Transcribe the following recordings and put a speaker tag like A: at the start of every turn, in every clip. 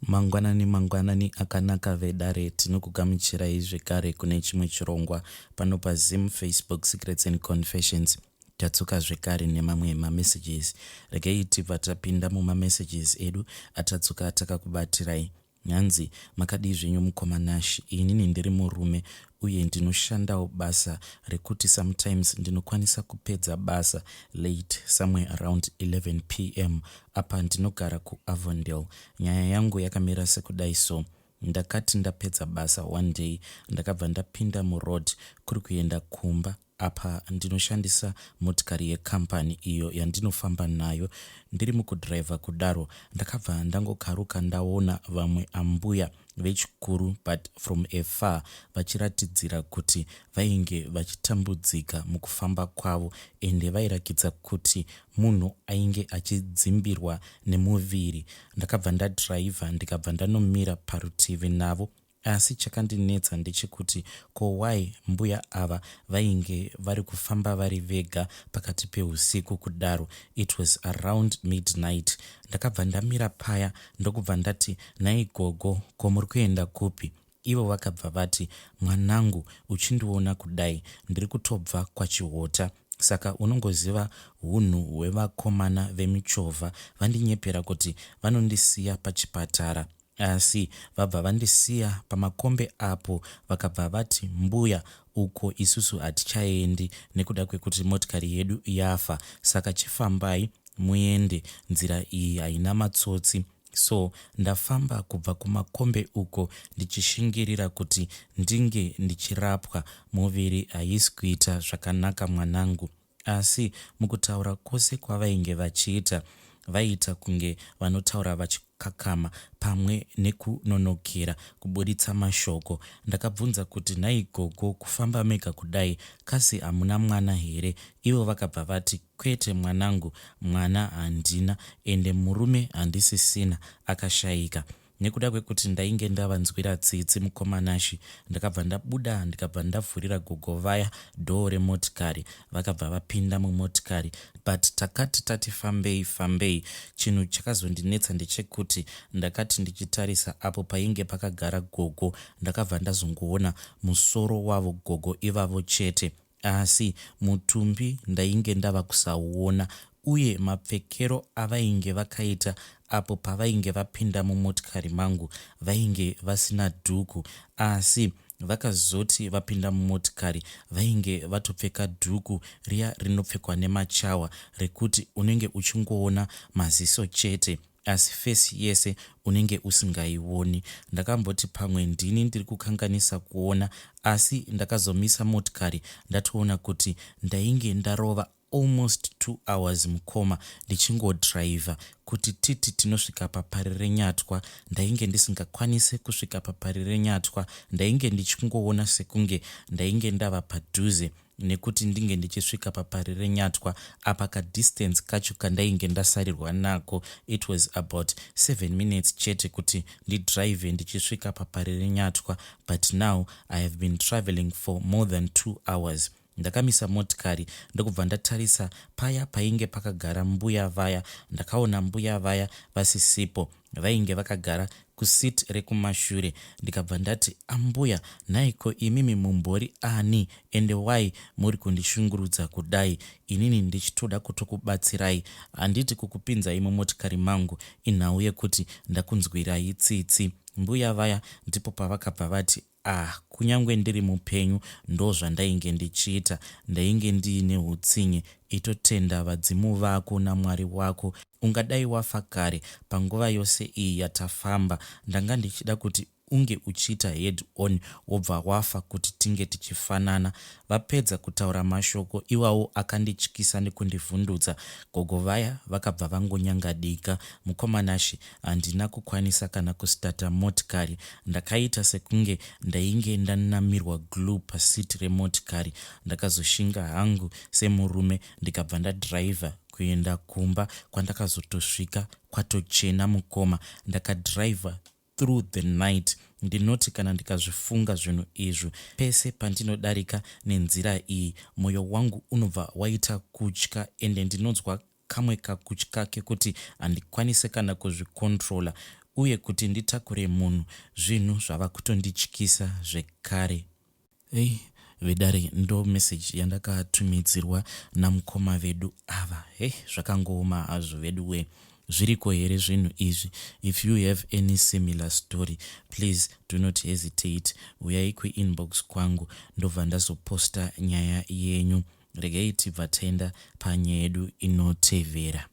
A: Mangwanani mangwanani akanaka vedare tinokugamuchirai zvekare kune chimwe chirongwa pano paZim Facebook Secrets and Confessions. Tadzoka zvekare nemamwe mamessages. Regai tibva tapinda mumamessages edu atadzoka takakubatirai. Hanzi makadii zvenyu mukoma Nash, inini ndiri murume uye ndinoshandawo basa rekuti sometimes ndinokwanisa kupedza basa late somewhere around 11 pm apa ndinogara kuAvondale. Nyaya yangu yakamira sekudai so, ndakati ndapedza basa one day ndakabva ndapinda muroad kuri kuenda kumba Apa ndinoshandisa motikari yecompany iyo yandinofamba nayo. Ndiri mukudriver kudaro ndakabva ndangokaruka ndaona vamwe ambuya vechikuru but from a far vachiratidzira kuti vainge vachitambudzika mukufamba kwavo ende vairakidza kuti munhu ainge achidzimbirwa nemuviri. Ndakabva ndadriver ndikabva ndanomira parutivi navo Asi chakandinetsa ndechekuti ko why mbuya ava vainge vari kufamba vari vega pakati pehusiku kudaro. It was around midnight. Ndakabva ndamira paya ndokubva ndati nhai gogo ko muri kuenda kupi? Ivo vakabva vati mwanangu uchindiona kudai ndiri kutobva kwaChihota saka unongoziva hunhu hwevakomana vemichovha vandinyepera kuti vanondisiya pachipatara Asi vabva vandisiya pamakombe apo vakabva vati mbuya uko isusu hatichaendi nekuda kwekuti motikari yedu yafa saka chifambai muende nzira iyi haina matsotsi so ndafamba kubva kumakombe uko ndichishingirira kuti ndinge ndichirapwa muviri haisi kuita zvakanaka mwanangu. Asi mukutaura kwose kwavainge vachiita, vaiita kunge vanotaura vachikakama pamwe nekunonokera kuburitsa mashoko. Ndakabvunza kuti nhai gogo kufamba mega kudai kasi hamuna mwana here? Ivo vakabva vati kwete mwanangu mwana handina ende murume handisisina akashaika. Nekuda kwekuti ndainge ndavanzwira tsitsi mukoma Nashy ndakabva ndabuda ndikabva ndavhurira gogo vaya door remotikari vakabva vapinda mumotikari but takati tati fambei fambei chinhu chakazondinetsa ndechekuti ndakati ndichitarisa apo painge pakagara gogo ndakabva ndazongoona musoro wavo gogo ivavo chete Asi mutumbi ndainge ndava kusauona uye mapfekero avainge vakaita apo pavainge vapinda mumotikari mangu vainge vasina dhuku asi vakazoti vapinda mumotikari vainge vatopfeka dhuku riya rinopfekwa nemachawa rekuti unenge uchingoona maziso chete. Asi face yese unenge usingaioni. Ndakamboti pamwe ndini ndiri kukanganisa kuona asi ndakazomisa motikari ndatoona kuti ndainge ndarova almost two hours mukoma ndichingodriver kuti titi tinosvika paParirenyatwa. Ndainge ndisingakwanise kusvika paParirenyatwa ndainge ndichingoona sekunge ndainge ndava padhuze nekuti ndinge ndichisvika paParirenyatwa apa kadistance kacho kandainge ndasarirwa nako it was about seven minutes chete kuti ndidrive ndichisvika paParirenyatwa but now I have been travelling for more than two hours. Ndakamisa motikari ndokubva ndatarisa paya painge pakagara mbuya vaya ndakaona mbuya vaya vasisipo Vainge vakagara kuseat rekumashure ndikabva ndati ambuya nhai ko imimi mumbori ani ende why muri kundishungurudza kudai inini ndichitoda kutokubatsirai handiti kukupinzai mumotikari mangu inhau yekuti ndakunzwirai tsitsi mbuya vaya ndipo pavakabva vati Ah kunyangwe ndiri mupenyu ndozvandainge ndichiita ndainge ndiine hutsinye itotenda vadzimu vako naMwari wako ungadai wafa kare panguva yose iyi yatafamba ndanga ndichida kuti unge uchiita head on wobva wafa kuti tinge tichifanana Vapedza kutaura mashoko iwawo akandityisa nekundivhundutsa gogo vaya vakabva vangonyangadika Mukoma Nashy Handina kukwanisa kana kustarter motikari. Ndakaita sekunge ndainge ndanamirwa glue paseat remotikari. Ndakazoshinga hangu semurume ndikabva ndadriver kuenda kumba kwandakazotosvika kwatochena mukoma. Ndakadriver through the night. Ndinoti kana ndikazvifunga zvinhu izvi pese pandinodarika nenzira iyi moyo wangu unobva waita kutya ende ndinonzwa kamwe kakutya kekuti handikwanise kana kuzvicontroller Uye kuti nditakure munhu zvinhu zvava kutondityisa zvekare. Hey vedare ndo message yandakatumidzirwa namukoma vedu ava. Hey zvakangooma hazvo veduwee. Zviriko here zvinhu izvi? If you have any similar story please do not hesitate huyai kuinbox kwangu ndobva ndazoposta nyaya yenyu. Regai tibva taenda panyaya yedu inotevera.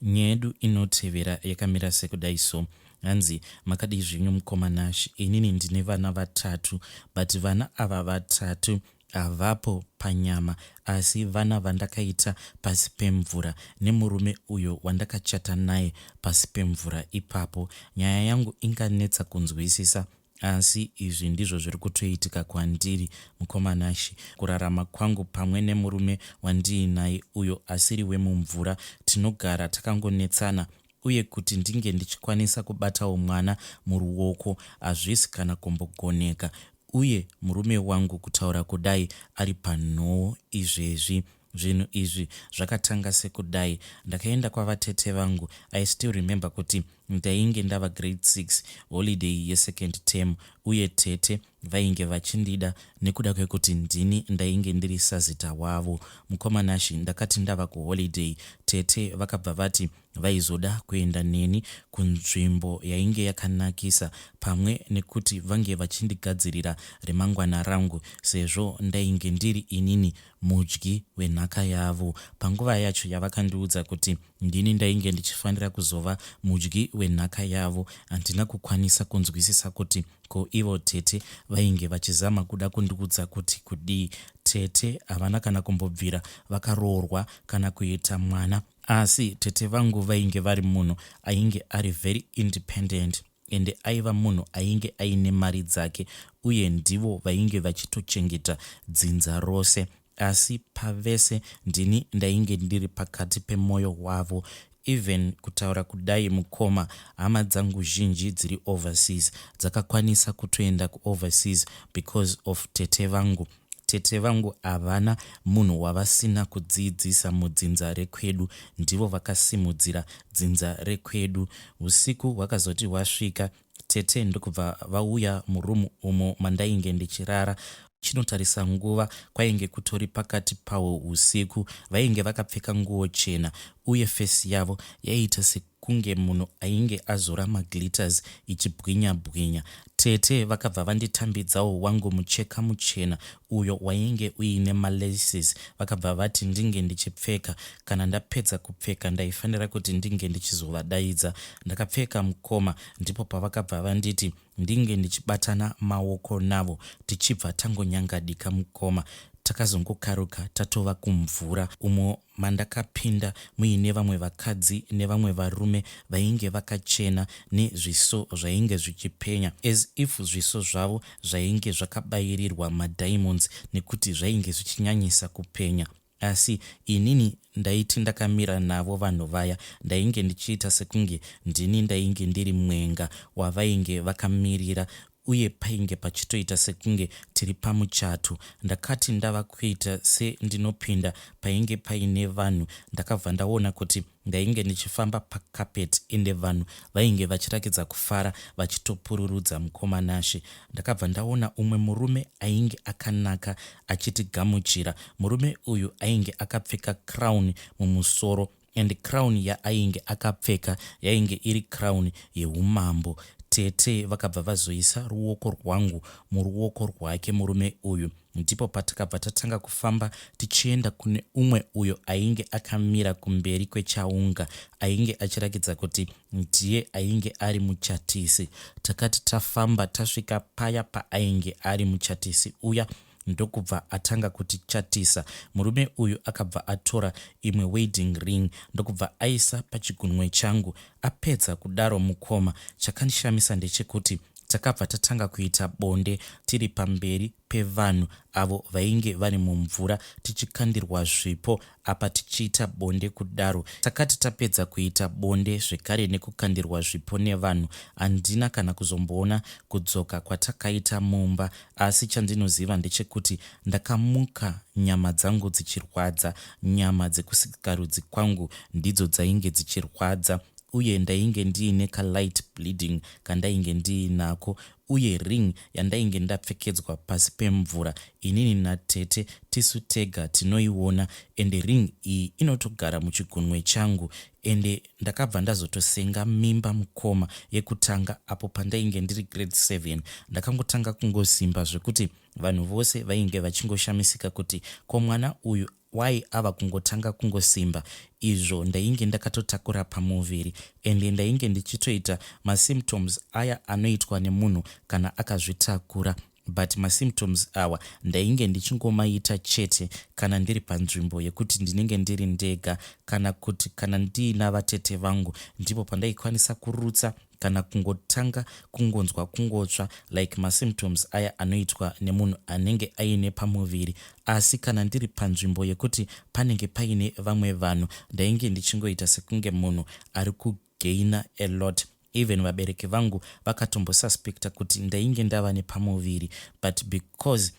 A: Nyaya yedu inotevera yakamira sekudai so. Hanzi makadii zvenyu mukoma Nash inini ndine vana vatatu but vana ava vatatu havapo panyama asi vana vandakaita pasi pemvura nemurume uyo wandakachata naye pasi pemvura ipapo. Nyaya yangu inganetsa kunzwisisa Asi izvi ndizvo zviri kutoitika kwandiri mukoma Nashy. Kurarama kwangu pamwe nemurume wandiinaye uyo asiri wemumvura tinogara takangonetsana uye kuti ndinge ndichikwanisa kubatawo mwana muruoko hazvisi kana kumbogoneka uye murume wangu kutaura kudai ari panhowo izvezvi. Zvinhu izvi zvakatanga sekudai, ndakaenda kwavatete vangu, I still remember kuti ndainge ndava grade six, holiday yesecond term uye tete vainge vachindida nekuda kwekuti ndini ndainge ndiri sazita wavo. Mukoma Nashy ndakati ndava kuholiday tete vakabva vati Vaizoda kuenda neni kunzvimbo yainge yakanakisa pamwe nekuti vange vachindigadzirira remangwana rangu sezvo ndainge ndiri inini mudyi wenhaka yavo. Panguva yacho yavakandiudza kuti ndini ndainge ndichifanira kuzova mudyi wenhaka yavo handina kukwanisa kunzwisisa kuti Ko ivo tete vainge vachizama kuda kundiudza kuti kudii. Tete havana kana kumbobvira vakaroorwa kana kuita mwana asi tete vangu vainge vari munhu ainge ari very independent ende aiva munhu ainge aine mari dzake uye ndivo vainge vachitochengeta dzinza rose asi pavese ndini ndainge ndiri pakati pemoyo wavo Even kutaura kudai mukoma hama dzangu zhinji dziri overseas dzakakwanisa kutoenda kuoverseas because of tete vangu. Tete vangu havana munhu wavasina kudziidzisa mudzinza rekwedu ndivo vakasimudzira dzinza rekwedu. Husiku hwakazoti hwasvika Tete ndokubva vauya muroom umo mandainge ndichirara. Chinotarisa nguva kwainge kutori pakati pahwo husiku. Vainge vakapfeka nguwo chena uye face yavo yaiita sekunge munhu ainge azora maglitters ichibwinya bwinya. Tete vakabva vanditambidzawo wangu mucheka muchena uyo wainge uine malaces vakabva vati ndinge ndichipfeka. Kana ndapedza kupfeka ndaifanira kuti ndinge ndichizovadaidza. Ndakapfeka mukoma ndipo pavakabva vanditi ndinge ndichibatana maoko navo tichibva tangonyangadika mukoma. Takazongokaruka tatova kumvura umo mandakapinda muine vamwe vakadzi nevamwe varume vainge vakachena nezviso zvainge zvichipenya as if zviso zvavo zvainge zvakabairirwa madiamonds nekuti zvainge zvichinyanyisa kupenya. Asi inini ndaiti ndakamira navo vanhu vaya ndainge ndichiita sekunge ndini ndainge ndiri mwenga wavainge vakamirira uye painge pachitoita sekunge tiri pamuchato. Ndakati ndava kuita sendinopinda painge paine vanhu ndakabva ndaona kuti ndainge ndichifamba pacarpet ende vanhu vainge vachirakidza kufara vachitopururudza mukoma Nashe. Ndakabva ndaona umwe murume ainge akanaka achitigamuchira. Murume uyu ainge akapfeka crown mumusoro and crown yaainge akapfeka yainge iri crown yeumambo. Tete vakabva vazoisa ruoko rwangu muruoko rwake murume uyu ndipo patakabva tatanga kufamba tichienda kune umwe uyo ainge akamira kumberi kwechaunga ainge achirakidza kuti ndiye ainge ari muchatisi. Takati tafamba tasvika paya paainge ari muchatisi uya ndokubva atanga kutichatisa. Murume uyu akabva atora imwe wedding ring ndokubva aisa pachigunwe changu. Apedza kudaro mukoma, chakandishamisa ndechekuti takabva tatanga kuita bonde tiri pamberi pevanhu avo vainge vari mumvura tichikandirwa zvipo apa tichiita bonde kudaro. Takati tapedza kuita bonde zvekare nekukandirwa zvipo nevanhu, handina kana kuzomboona kudzoka kwatakaita mumba asi chandinoziva ndechekuti ndakamuka nyama dzangu dzichirwadza. Nyama dzekusikarudzi kwangu ndidzo dzainge dzichirwadza. Uye ndainge ndiine kalight bleeding kandainge ndiinako uye ring yandainge ndapfekedzwa pasi pemvura inini natete tisu tega tinoiona ende ring iyi inotogara muchigunwe changu. Ende ndakabva ndazotosenga mimba mukoma yekutanga apo pandainge ndiri grade 7. Ndakangotanga kungosimba zvekuti vanhu vose vainge vachingoshamisika kuti ko mwana uyu why ava kungotanga kungosimba izvo ndainge ndakatotakura pamuviri. Ende ndainge ndichitoita masymptoms aya anoitwa nemunhu kana akazvitakura but masymptoms awa ndainge ndichingomaita chete kana ndiri panzvimbo yekuti ndinenge ndiri ndega kana kuti kana ndiina vatete vangu ndipo pandaikwanisa kurutsa kana kungotanga kungonzwa kungotsva like masymptoms aya anoitwa nemunhu anenge aine pamuviri. Asi kana ndiri panzvimbo yekuti panenge paine vamwe vanhu ndainge ndichingoita sekunge munhu ari kugainer a lot. Even vabereki vangu vakatombosuspecta kuti ndainge ndava nepamuviri but because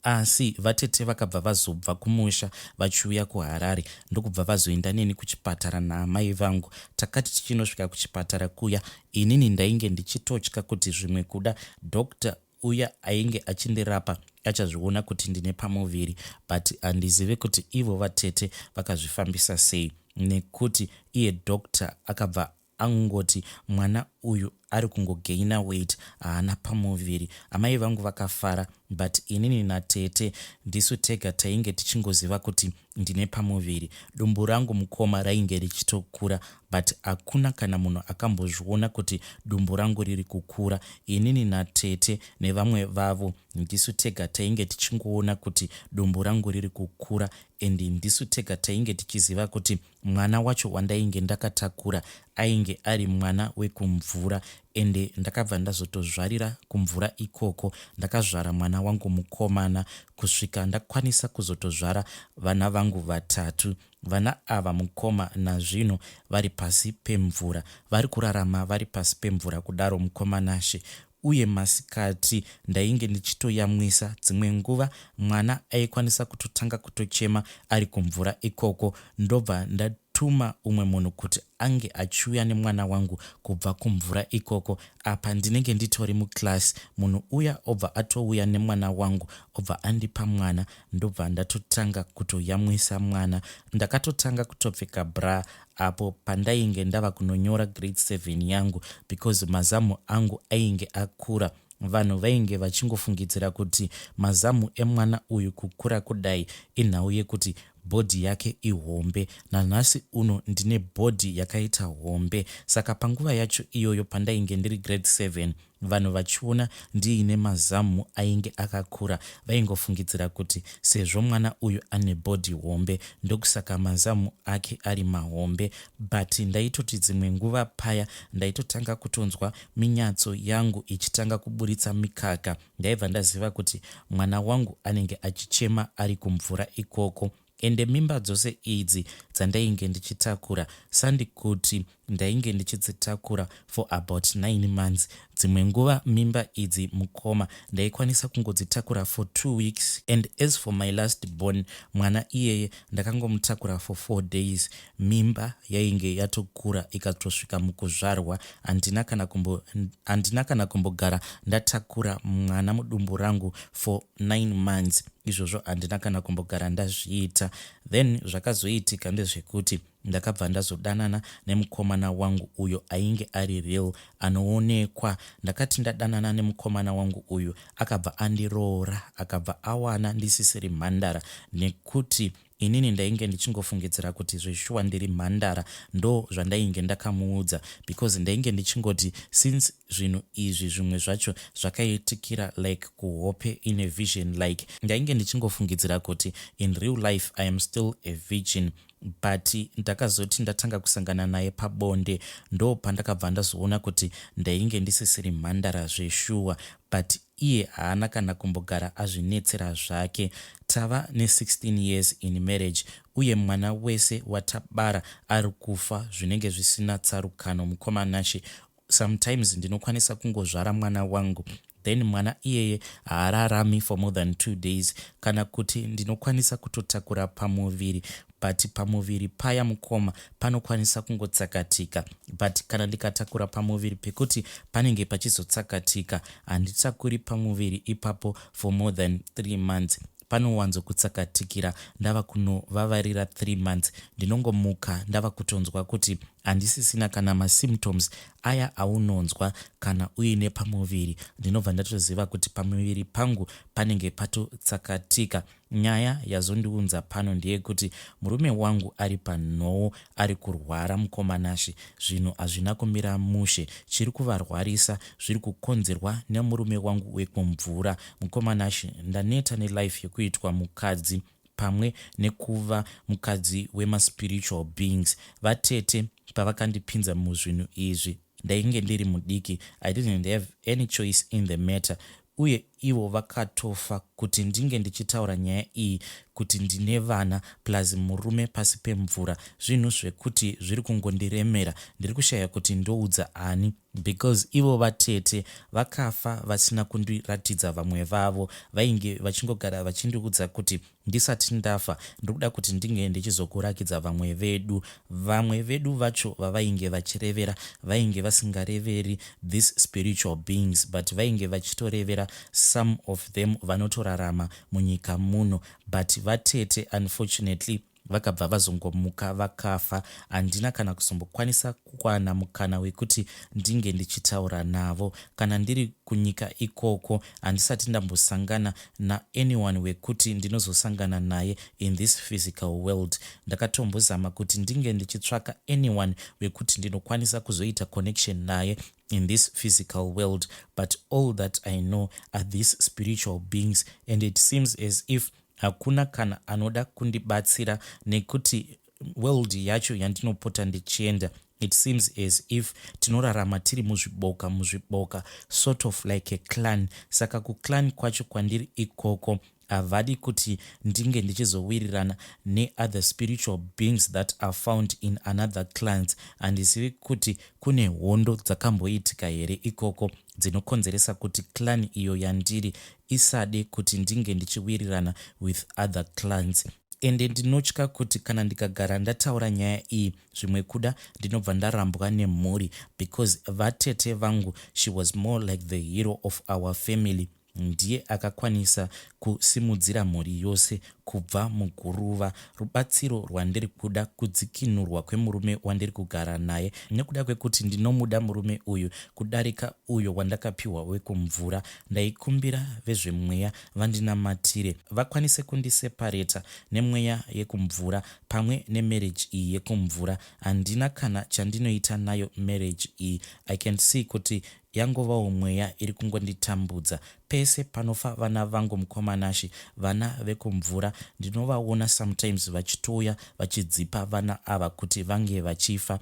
A: Asi vatete vakabva vazobva kumusha vachiuya kuHarare ndokubva vazoenda neni kuchipatara naamai vangu. Takati tichinosvika kuchipatara kuya inini ndainge ndichitotya kuti zvimwe kuda doctor uya ainge achindirapa achazviona kuti ndine pamuviri but handizive kuti ivo vatete vakazvifambisa sei nekuti iye doctor akabva Angoti mwana uyu ari kungogainer weight haana pamuviri. Amai vangu vakafara but inini natete ndisu tega tainge tichingoziva kuti ndine pamuviri. Dumbu rangu mukoma rainge richitokura but hakuna kana munhu akambozviona kuti dumbu rangu riri kukura. Inini natete nevamwe vavo ndisu tega tainge tichingoona kuti dumbu rangu riri kukura and ndisu tega tainge tichiziva kuti Mwana wacho wandainge ndakatakura ainge ari mwana wekumvura ende ndakabva ndazotozvarira kumvura ikoko. Ndakazvara mwana wangu mukomana kusvika ndakwanisa kuzotozvara vana vangu vatatu. Vana ava mukoma nazvino vari pasi pemvura. Vari kurarama vari pasi pemvura kudaro mukoma Nashe. Uye masikati ndainge ndichitoyamwisa, dzimwe nguva mwana aikwanisa kutotanga kutochema ari kumvura ikoko ndobva ndatuma umwe munhu kuti ange achiuya nemwana wangu kubva kumvura ikoko apa ndinenge nditori muclass munhu uya obva atouya nemwana wangu obva andipa mwana ndobva ndatotanga kutoyamwisa mwana. Ndakatotanga kutopfeka bra apo pandainge ndava kunonyora grade 7 yangu because mazamu angu ainge akura. Vanhu vainge vachingofungidzira kuti mazamu emwana uyu kukura kudai inhau yekuti body yake ihombe. Nanhasi uno ndine body yakaita hombe. Saka panguva yacho iyoyo pandainge ndiri grade 7 Vanhu vachiona ndiine mazamu ainge akakura vaingofungidzira kuti sezvo mwana uyu ane body hombe ndokusaka mazamu ake ari mahombe but ndaitoti dzimwe nguva paya ndaitotanga kutonzwa minyatso yangu ichitanga kuburitsa mikaka ndaibva ndaziva kuti mwana wangu anenge achichema ari kumvura ikoko. Ende mimba dzose idzi dzandainge ndichitakura sandi kuti ndainge ndichidzitakura for about 9 months. Dzimwe nguva mimba idzi mukoma ndaikwanisa kungodzitakura for 2 weeks and as for my last born mwana iyeye ndakangomutakura for 4 days mimba yainge yatokura ikatosvika mukuzvarwa. Handina kana kumbo handina kana kumbogara ndatakura mwana mudumbu rangu for 9 months. Izvozvo handina kana kumbogara ndazviita. Then zvakazoitika ndezvekuti ndakabva ndazodanana nemukomana wangu uyo ainge ari real anoonekwa. Ndakati ndadanana nemukomana wangu uyu akabva andiroora akabva awana ndisisiri mhandara nekuti Inini ndainge ndichingofungidzira kuti zveshuwa ndiri mhandara ndo zvandainge ndakamuudza because ndainge ndichingoti since zvinhu izvi zvimwe zvacho zvakaitikira like kuhope in a vision like ndainge ndichingofungidzira kuti in real life I am still a virgin but ndakazoti ndatanga kusangana naye pabonde ndo pandakabva ndazoona kuti ndainge ndisisiri mhandara zveshuwa but Iye haana kana kumbogara azvinetsera zvake. Tava ne 16 years in marriage uye mwana wese watabara ari kufa zvinenge zvisina tsarukano mukoma Nashe. Sometimes ndinokwanisa kungozvara mwana wangu Then mwana iyeye haararami for more than 2 days. Kana kuti ndinokwanisa kutotakura pamuviri, but pamuviri paya, mukoma, panokwanisa kungotsakatika. But kana ndikatakura pamuviri pekuti panenge pachizotsakatika, handitakuri pamuviri ipapo for more than 3 months. Panowanzokutsakatikira ndava kunovavarira 3 months. Ndinongomuka ndava kutonzwa kuti handisisina kana masymptoms aya aunonzwa kana uine pamuviri. Ndinobva ndatoziva kuti pamuviri pangu panenge patotsakatika. Nyaya yazondiunza pano ndeyekuti murume wangu ari panhowo, ari kurwara, mukoma Nashe. Zvinhu hazvina kumira mushe. Chiri kuvarwarisa zviri kukonzerwa nemurume wangu wekumvura. Mukoma Nashe, ndaneta nelife yekuitwa mukadzi pamwe nekuva mukadzi wemaspiritual beings. Vatete pavakandipinza muzvinhu izvi, ndainge ndiri mudiki. I didn't have any choice in the matter. Uye ivo vakatofa kuti ndinge ndichitaura nyaya iyi, kuti ndine vana plus murume pasi pemvura. Zvinhu zvekuti zviri kungondiremera. Ndiri kushaya kuti ndoudza ani, because ivo vatete vakafa vasina kundiratidza vamwe vavo. Vainge vachingogara vachindiudza kuti ndisati ndafa, ndiri kuti ndinge ndichizokurakidza vamwe vedu. Vamwe vedu vacho vavainge vachirevera, vainge vasingareveri these spiritual beings, but vainge vachitorevera some of them vanotorarama munyika muno. But vatete, unfortunately, vakabva vazongomuka vakafa. Handina kana kuzombokwanisa kuwana mukana wekuti ndinge ndichitaura navo. Kana ndiri kunyika ikoko, handisati ndambosangana naanyone wekuti ndinozosangana naye in this physical world. Ndakatombozama kuti ndinge ndichitsvaka anyone wekuti ndinokwanisa kuzoita connection naye in this physical world, but all that I know are these spiritual beings, and it seems as if hakuna kana anoda kundibatsira, nekuti world yacho yandinopota ndichienda, it seems as if tinorarama tiri muzviboka muzviboka, sort of like a clan. Saka kuclan kwacho kwandiri ikoko, havadi kuti ndinge ndichizowirirana neother spiritual beings that are found in another clans. Handizivi kuti kune hondo dzakamboitika here ikoko dzinokonzeresa kuti clan iyo yandiri isade kuti ndinge ndichiwirirana with other clans. Ende ndinotya kuti kana ndikagara ndataura nyaya iyi, zvimwe kuda ndinobva ndarambwa nemhuri, because vatete vangu, she was more like the hero of our family. Ndiye akakwanisa kusimudzira mhuri yose kubva muguruva. Rubatsiro rwandiri kuda kudzikinurwa kwemurume wandiri kugara naye, nekuda kwekuti ndinomuda murume uyu kudarika uyo wandakapiwa wekumvura. Ndaikumbira vezvemweya vandinamatire, vakwanise kundisepareta nemweya yekumvura pamwe nemarriage iyi yekumvura. Handina kana chandinoita nayo marriage iyi. I can see kuti yangovawo mweya iri kungonditambudza. Pese panofa vana vangu, mukoma Nashe, vana vekumvura ndinovaona sometimes vachitouya vachidzipa vana ava kuti vange vachifa.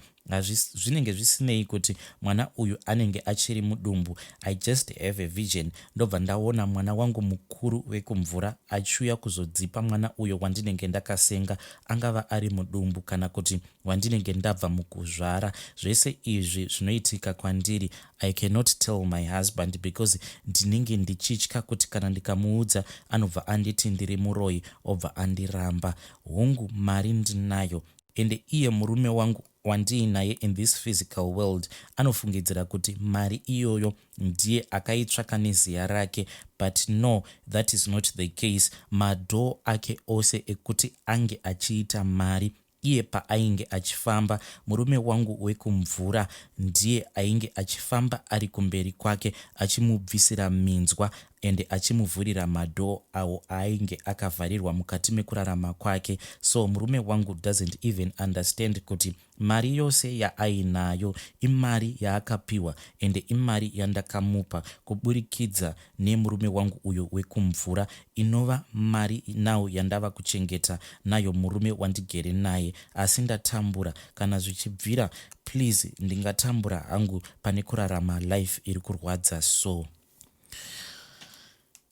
A: Zvinenge zvisinei kuti mwana uyu anenge achiri mudumbu. I just have a vision, ndobva ndaona mwana wangu mukuru wekumvura achiuya kuzodzipa mwana uyo wandinenge ndakasenga, angava ari mudumbu kana kuti wandinenge ndabva mukuzvara. Zvese izvi zvinoitika kwandiri. I cannot tell my husband because ndinenge ndichitya kuti kana ndikamuudza, anobva anditi ndiri muroyi, obva andiramba. Hongu, mari ndinayo, ende iye murume wangu wandiinaye in this physical world anofungidzira kuti mari iyoyo ndiye akaitsvaka neziya rake, but no, that is not the case. Madoor ake ose ekuti ange achiita mari, iye paainge achifamba, murume wangu wekumvura ndiye ainge achifamba ari kumberi kwake, achimubvisira minzwa ende achimuvhurira madoor awo aainge akavharirwa mukati mekurarama kwake. So murume wangu doesn't even understand kuti mari yose yaainayo imari yaakapiwa, ende imari yandakamupa kuburikidza nemurume wangu uyo wekumvura, inova mari now yandava kuchengeta nayo murume wandigere naye. Asi ndatambura. Kana zvichibvira, please, ndingatambura hangu pane kurarama life iri kurwadza. So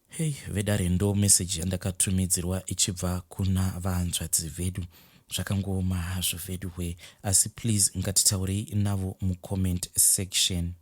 A: hei, vedare, ndo meseji yandakatumidzirwa ichibva kuna vahanzvadzi vedu. Zvakangooma hazvo vedu we, asi please, ngatitaurei navo mucomment section.